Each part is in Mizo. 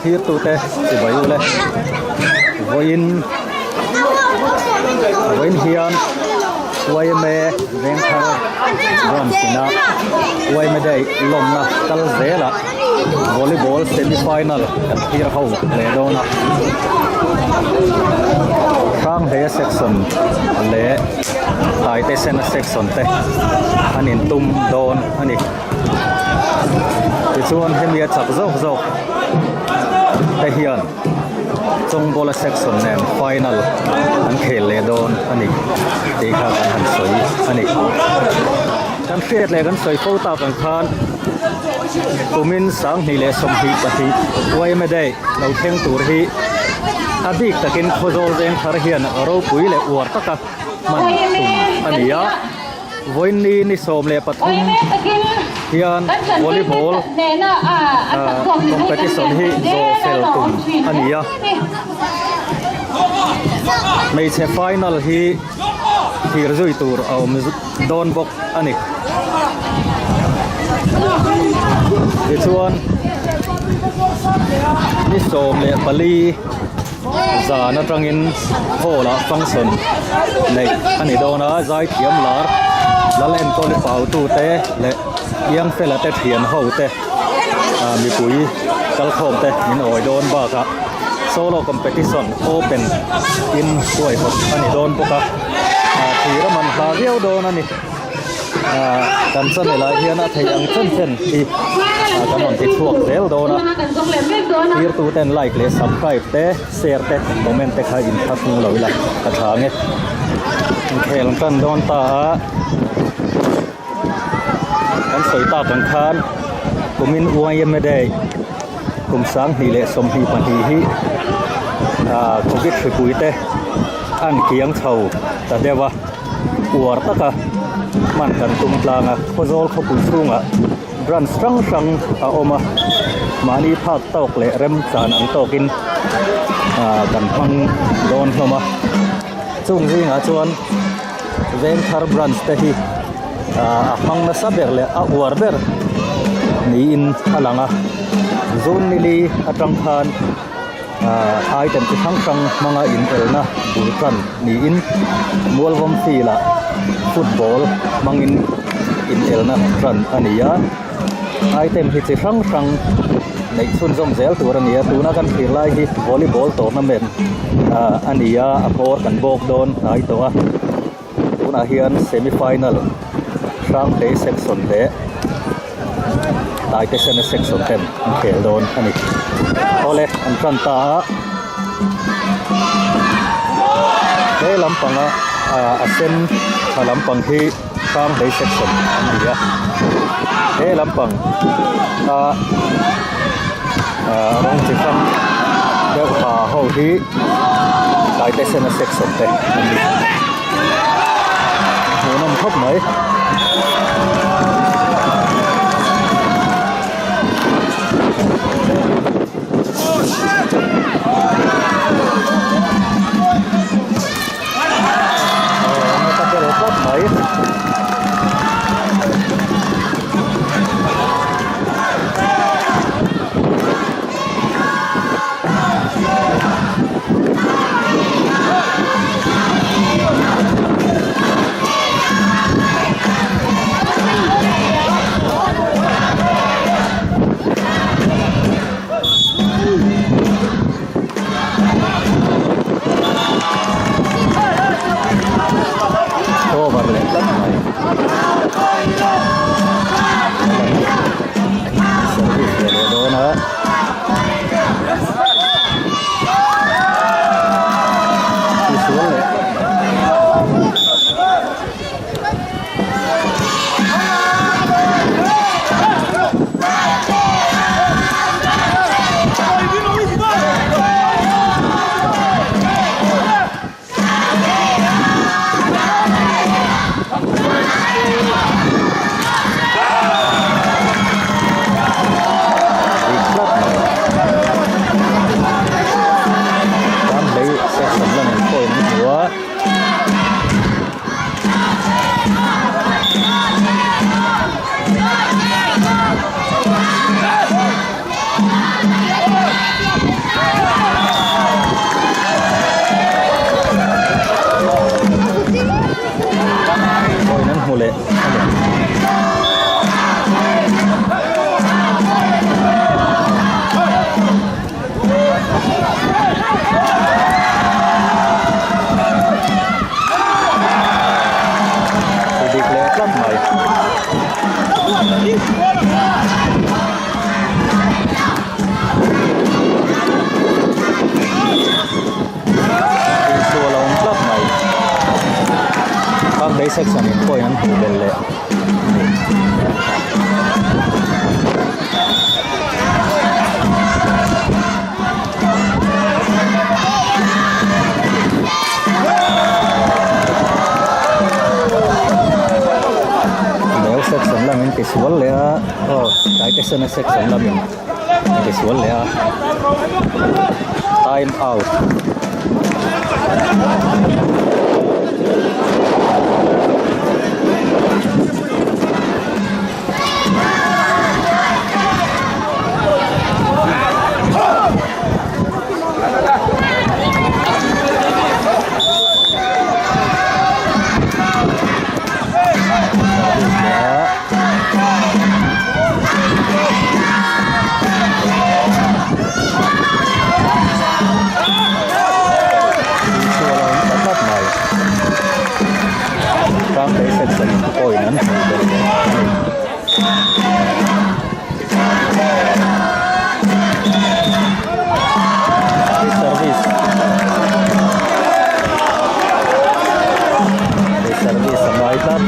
Thirtute chibai ule vawiin vawiin hian yma Vengthar branch ina yma day lawmna kal zelah volleyball semi final kan thlir ho leh dawn a Hranghlei section leh Taitesena section te an intum dawn a ni. Tichuan hemi a chak zawk zawk te hian Chawngbawla section nen final an khel leh dawn a ni tih kha kan han sawi a ni. Kan hriat leh kan sawi fo tak ang khan kumin 2022 yma Day lo thleng tur hi a bik takin Khawzawl Vengthar hian ropui leh uar taka hman tum a ni a. Vawiinni ni 13 hian volleyball competition hi zawh fel tum a ni a. Hmeichhe final hi thir zui tur a awm dawn bawk a ni. Tichuan ni 14 Zan atangin hall ah function neih a ni dawn a, zaithiam lar lal enkawl pau tu te leh iang fela te thian ho te ah mipui kalkhawm te min awi dawn bakah solo competition open in huaihawt a ni dawn bawk a, ah thir a man hla viau dawn a ni. Ah kan channel ah hian a theih ang chen chen hi ah kan rawn ti chhuak zel dawn a thirtu ten like leh subscribe te share te comment te kha in tha hrung lo ila a tha ang e inkhel an tan dawn ta a kan sawi tak ang khan kumin yma day kum 2022 hi ah covid hripui te an kiang chho ta deuh a. Uar taka hman kan tum tlang a, Khawzawl khawpui chhungah branch hrang hrang a awm a, mahni phak tawk leh remchan ang tawkin ah kan hmang dawn hlawm a, chung zingah chuan Vengthar branch te hi ah a hmang nasa ber leh a uar ber niin a lang a, June nili atang khan. Ahh item chi hrang hrang hmanga inelna bul tan niin Mualvawm field ah football hmangin inelna tan a ni a, item hi chi hrang hrang neih chhunzawm zel tur a ni a, tuna kan thlir lai hi volleyball tournament ah a ni a, a hmawr kan bawk dawn hnai tawh a, tunah hian semi final Hranghlei section leh Taitesena section ten an khel dawn a ni. Awle an tan ta a, he lampanga ah a sen tha lampang hi Hranghlei section an ni a, he lampang a ah rawng chi hrang deuh ha ho hi Taitesena section te an ni. Hmuhnawm khawp mai. section in point an hmuh belh leh a ni. Leo section lamin tisual leh a aw Taitesena section lamin tisual leh a time out. Service service a ngai tlat.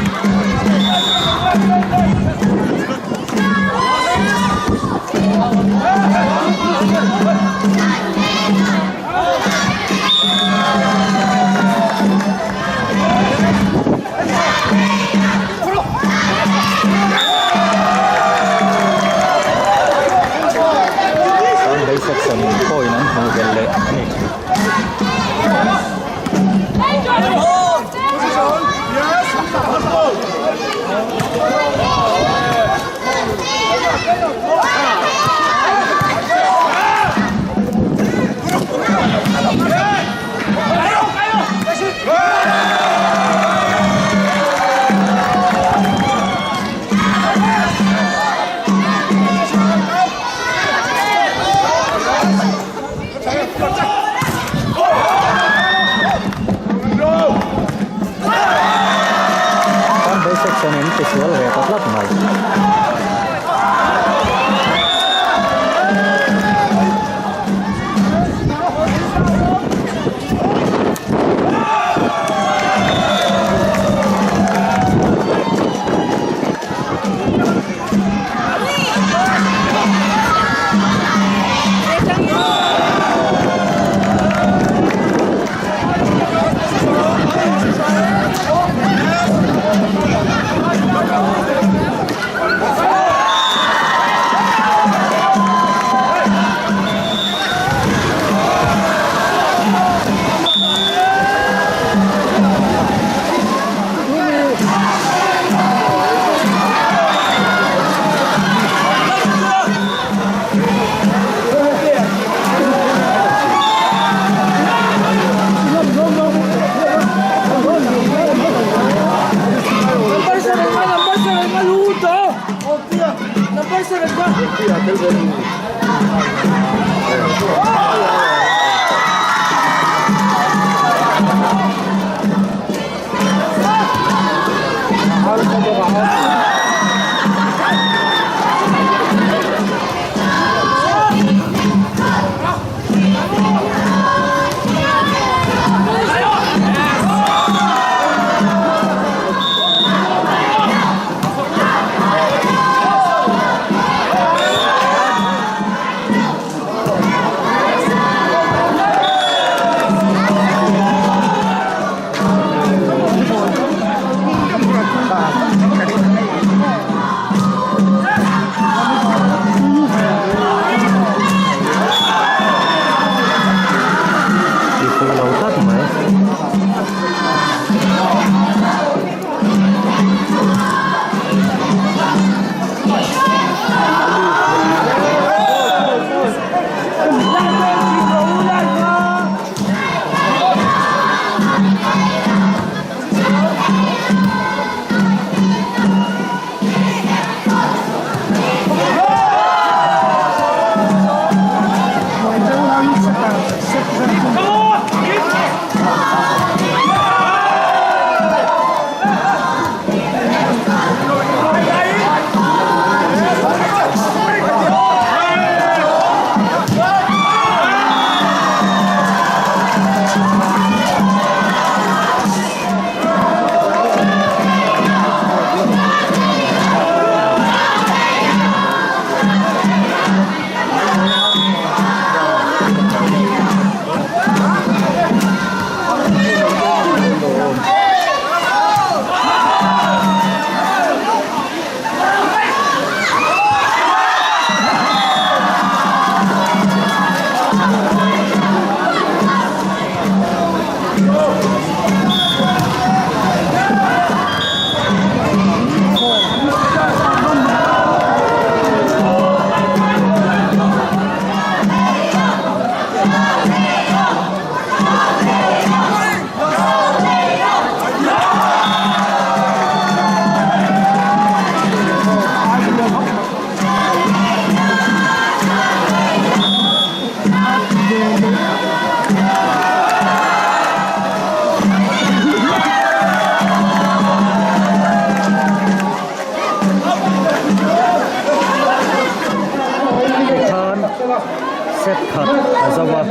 Set khat a zo a.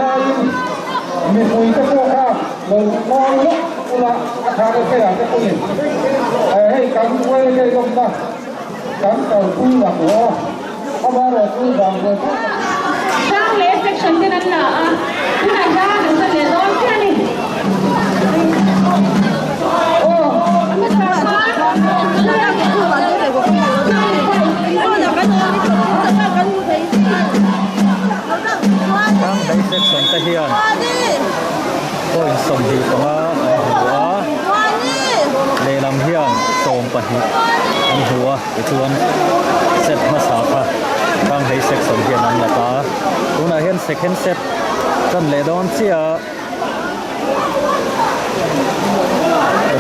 Mipuite pawh kha lo ngawi lawk ula a tha te te ah te pawhin hei kan uaile lawmna kan kalpui lak lo a, amaherawhchu dan ve tak Hrang leh section ten an la a, tunah hian an chan leh dawn chiah a ni. Hrang hlei section te hian point 25 an hmu a, lehlam hian 12 an hmu a tichuan set hmasa kha hrang hlei section hian an la ta a, tunah hian second set tan leh dawn chiah a.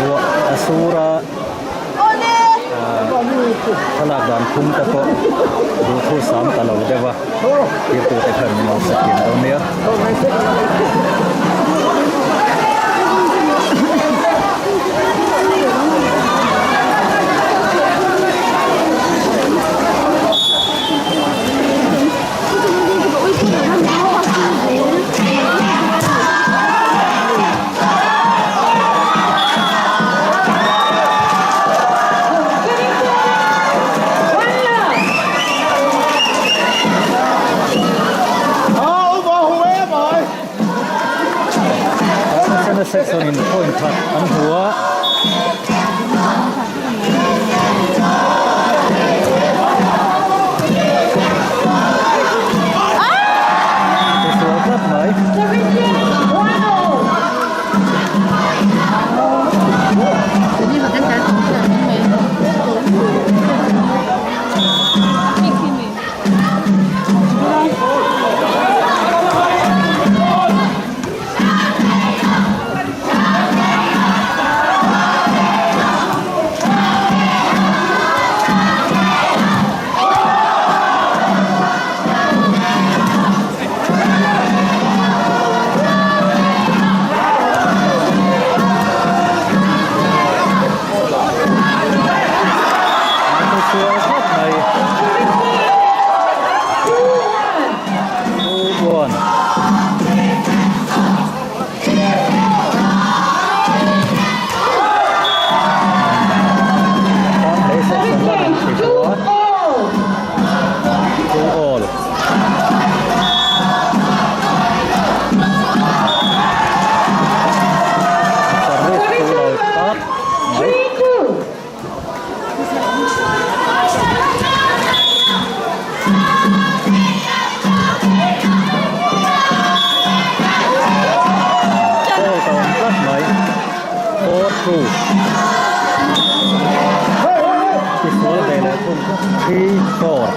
Ruah a sur a, thlalak dan phung te pawh duhthu sam ta lo deuh a, thirtu te khan min lo sa thiam dawn nia. Section in point khat an hmu a. Sual tlat mai. Sual tlat mai. 2-1. Fault a awm tlat mai 4 2 tisual ve leh thung 3 4.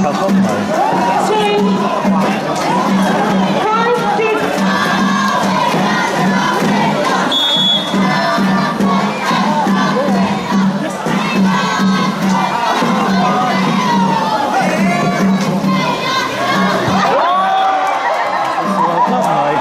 Tha khawp mai. Sual tlat mai.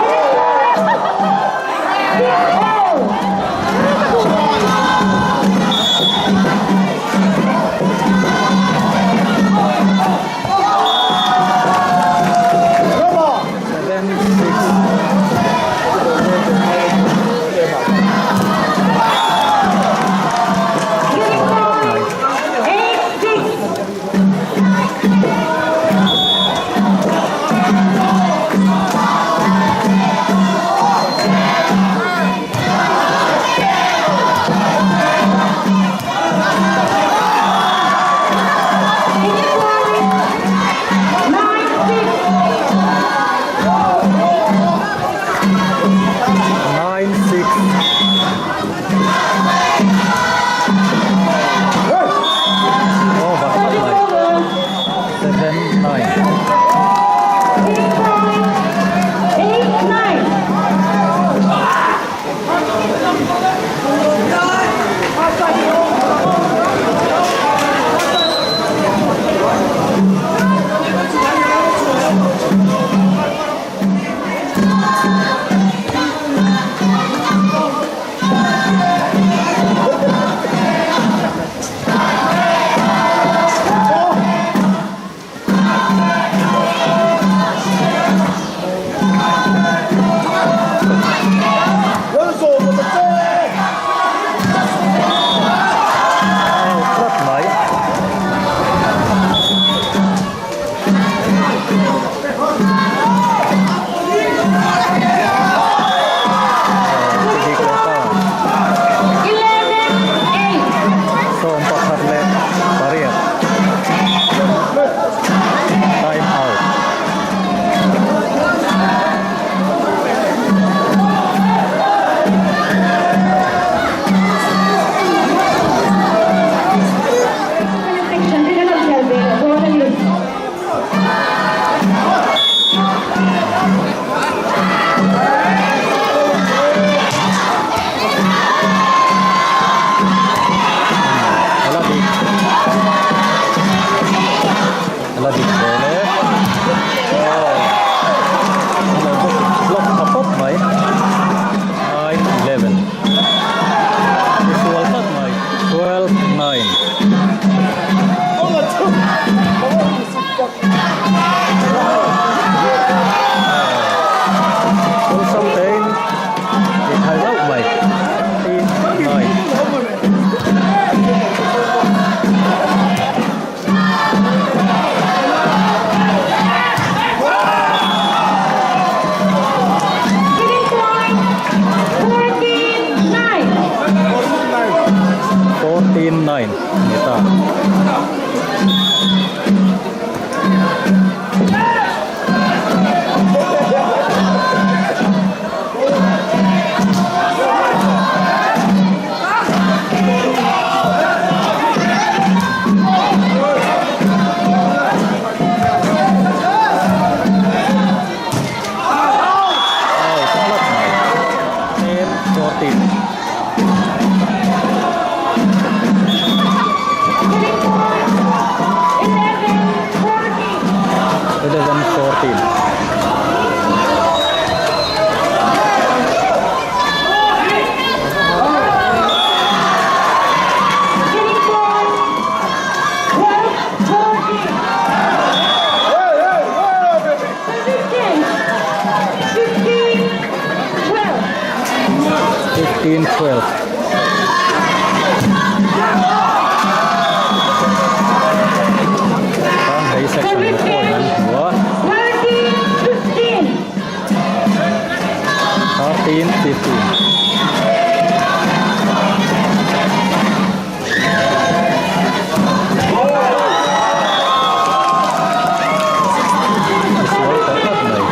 dik zel e. Aw an lo bawk block tha pawp mai. 9 11 Misual tlat mai. 12 9. Awlsam tein tih thai zauh mai. 8 9. 14 9 ni ta. 15 12. Tan hei section pawh in an hmu a. 13 15. Misual ta tlat mai.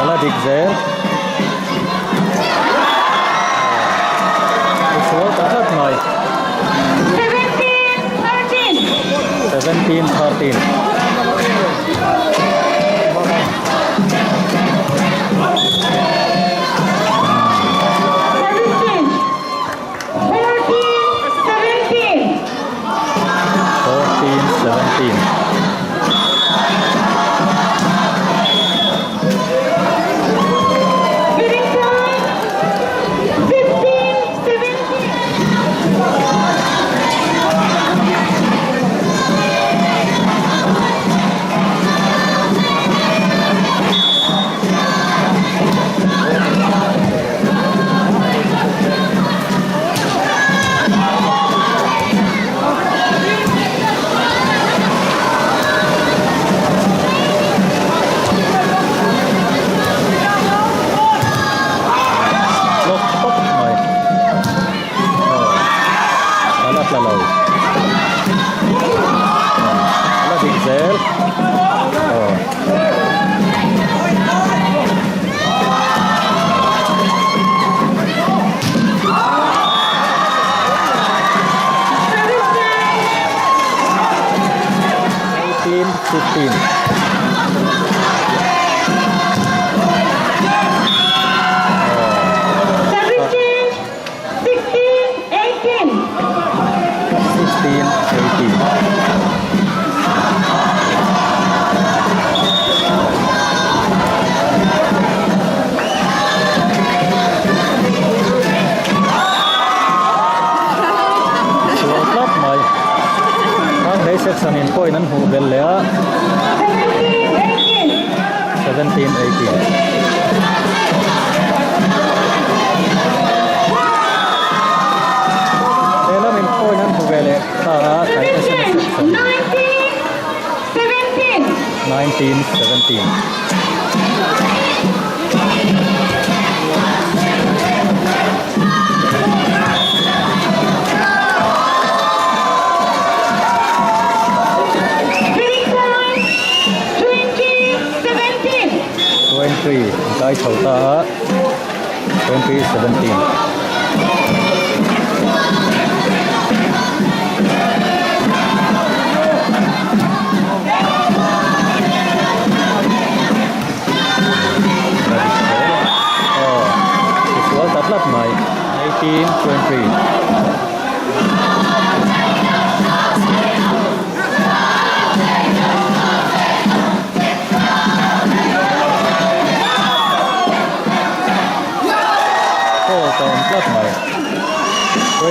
A la dik zel. Misual ta tlat mai. 17 13. 14 17. Block pawp mai. Aw a la tla lo. A la dik zel. Aw. 18 15. 16 18. Sual tlat mai. Khang hlei section in point an hmuh belh leh a. 17 18. He lamin point an hmu ve leh ta a, kai SMS section. 19 17. 20 an kai chho ta a, 20 17.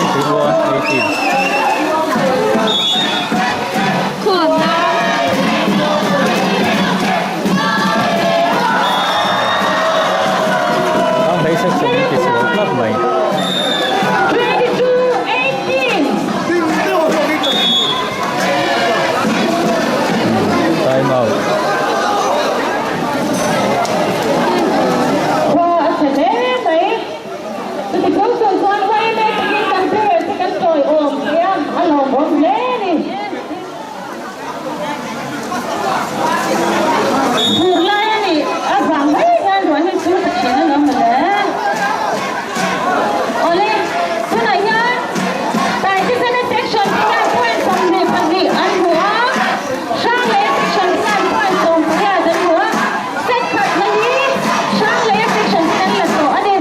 21 18. Ang hlei section in ti sual tlat mai. Time out. Khua a chhe hle mai. Chuti chung chung chuan yma takin kan player te kan tawiawm tia a lawmawm hle a ni. Fur lai a nih avang mai hian ruah hi sur ta thin a lawm mawle. Awle, tunah hian Taitesena section te hian point 22 an hmu a, Hranglei section te hian point 18 an hmu a, set khatna hi Hranglei section ten an la tawh a ni.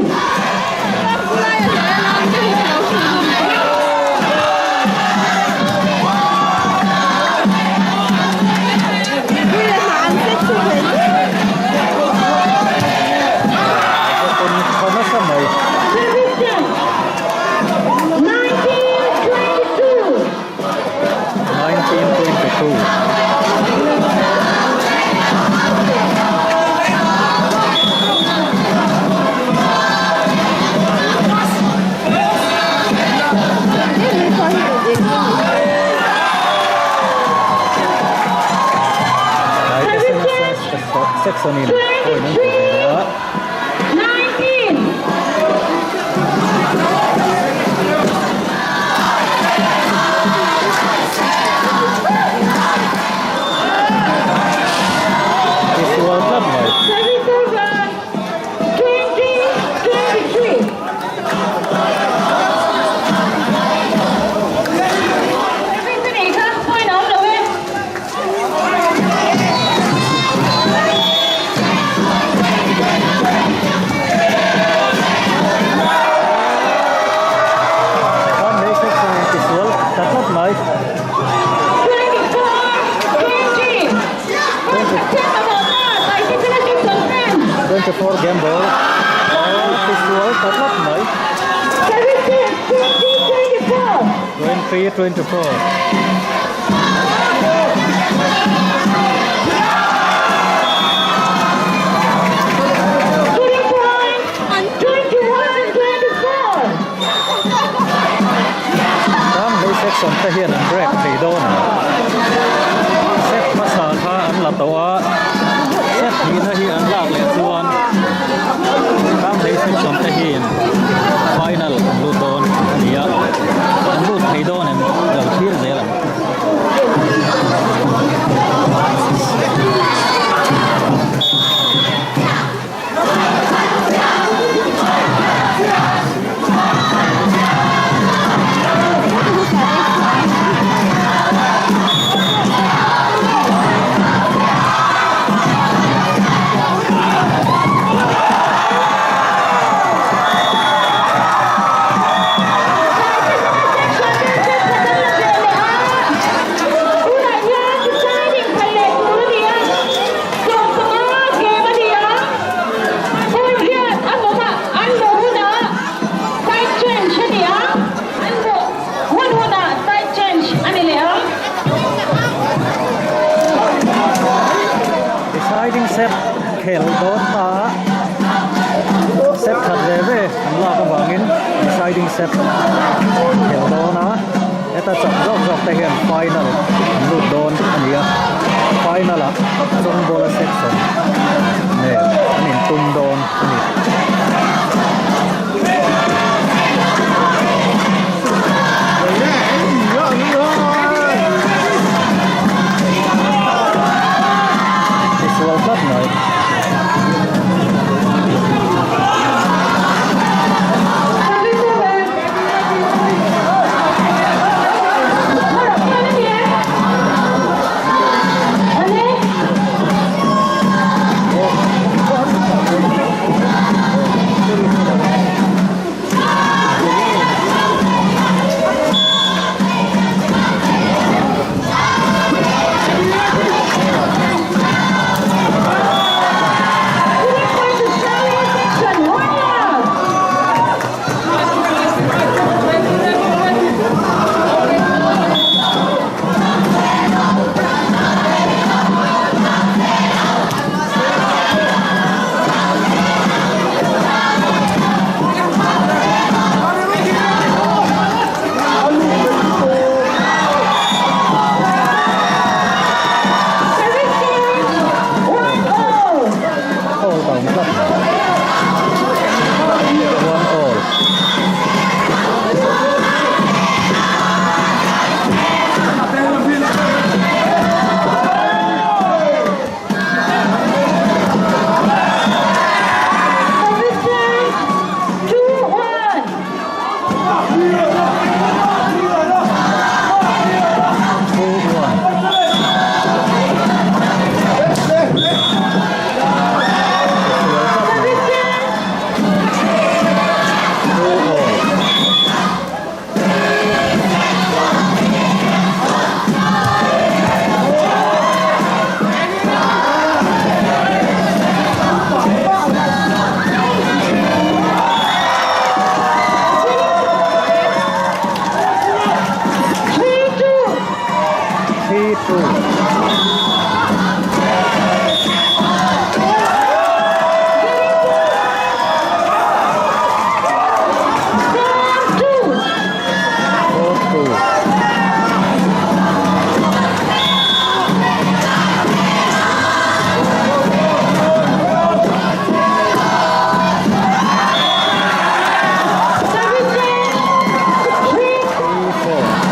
Section in point an hmu ve leh a. Tisual tlat mai. Ramhlei section in tisual ta tlat mai. 24 game ball tisual ta tlat mai. 23 24. Ramhlei section te hian an break thei dawn ang. Set hmasa kha an la tawh a, set hnihna hi an lak leh chuan Ramhlei section te hian final an lut dawn a ni a, an lut thei dawn em lo thlir zel ang. Deciding set khel dawn ta a, set khat ve ve an lak avangin deciding set khel dawn a, heta chak zawk zawk te hian final an lut dawn a ni a, final ah Chawngbawla section nen an intum dawn a ni. Tisual tlat mai. 2. 4-2. 4-2. Service change. 3 3-4.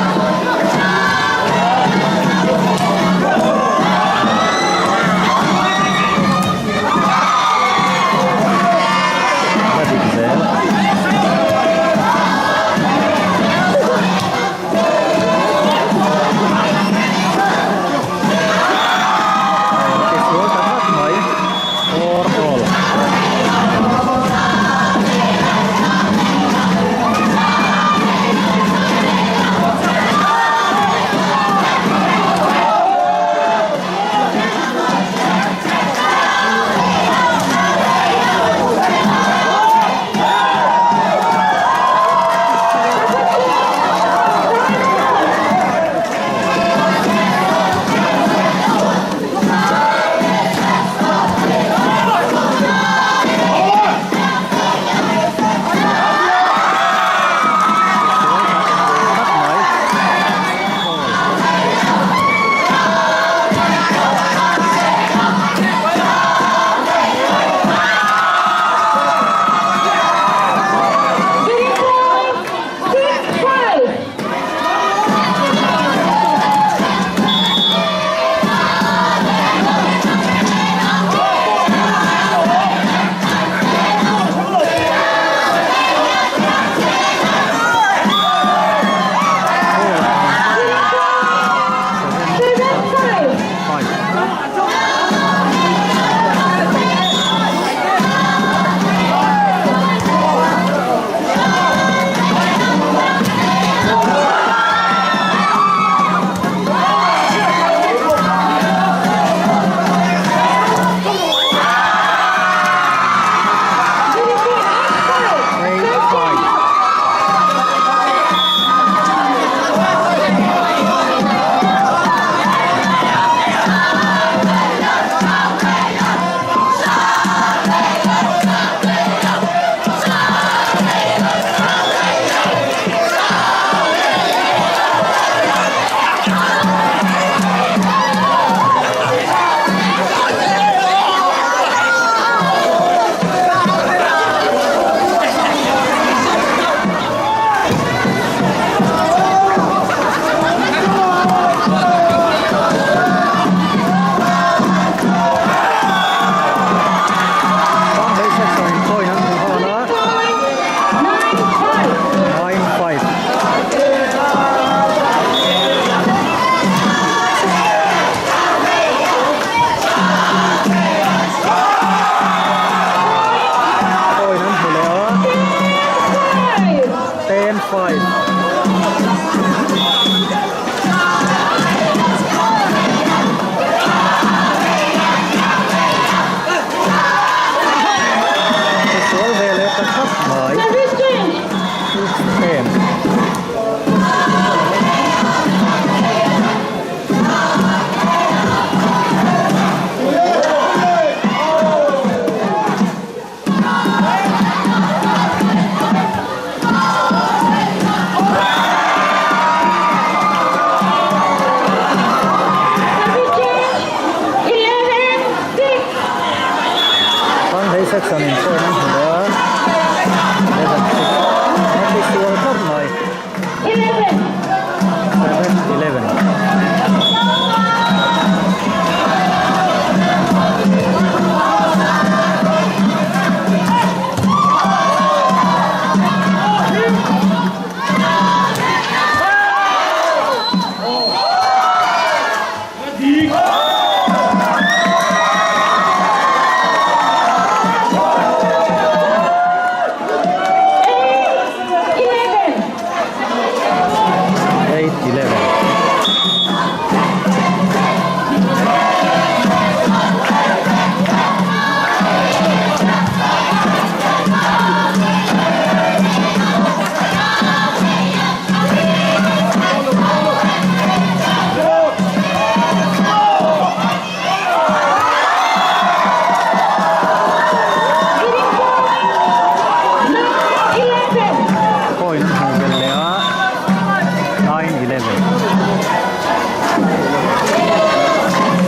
9 11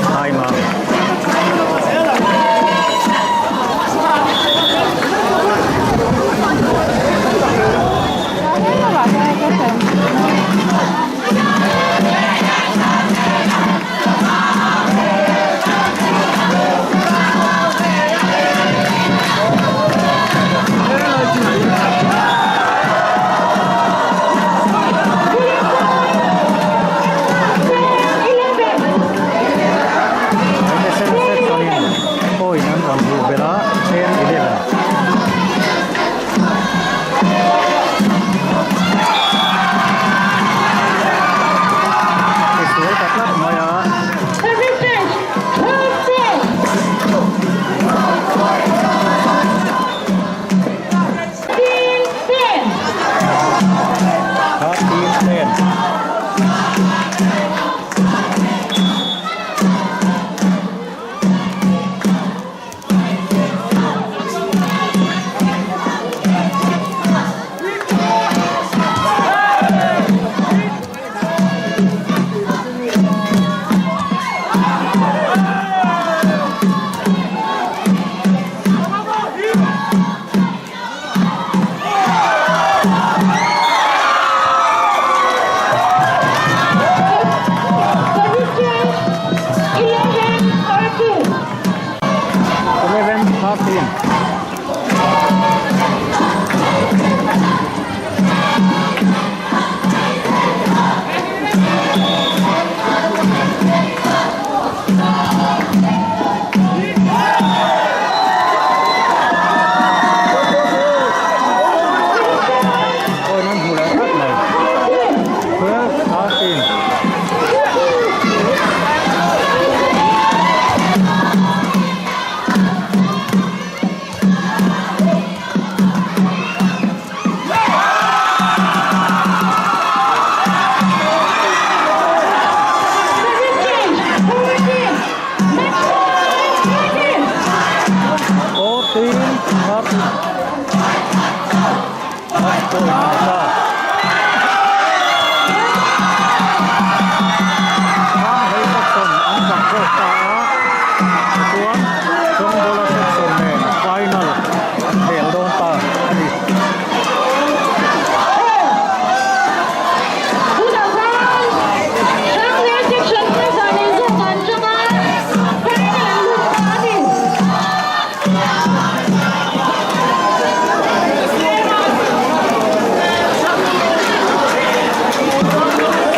Time out. MSN section in point an rawn hmuh belh a, 10 11. Tisual ta tlat mai a. Service change 12 10. 13 10. 13 10.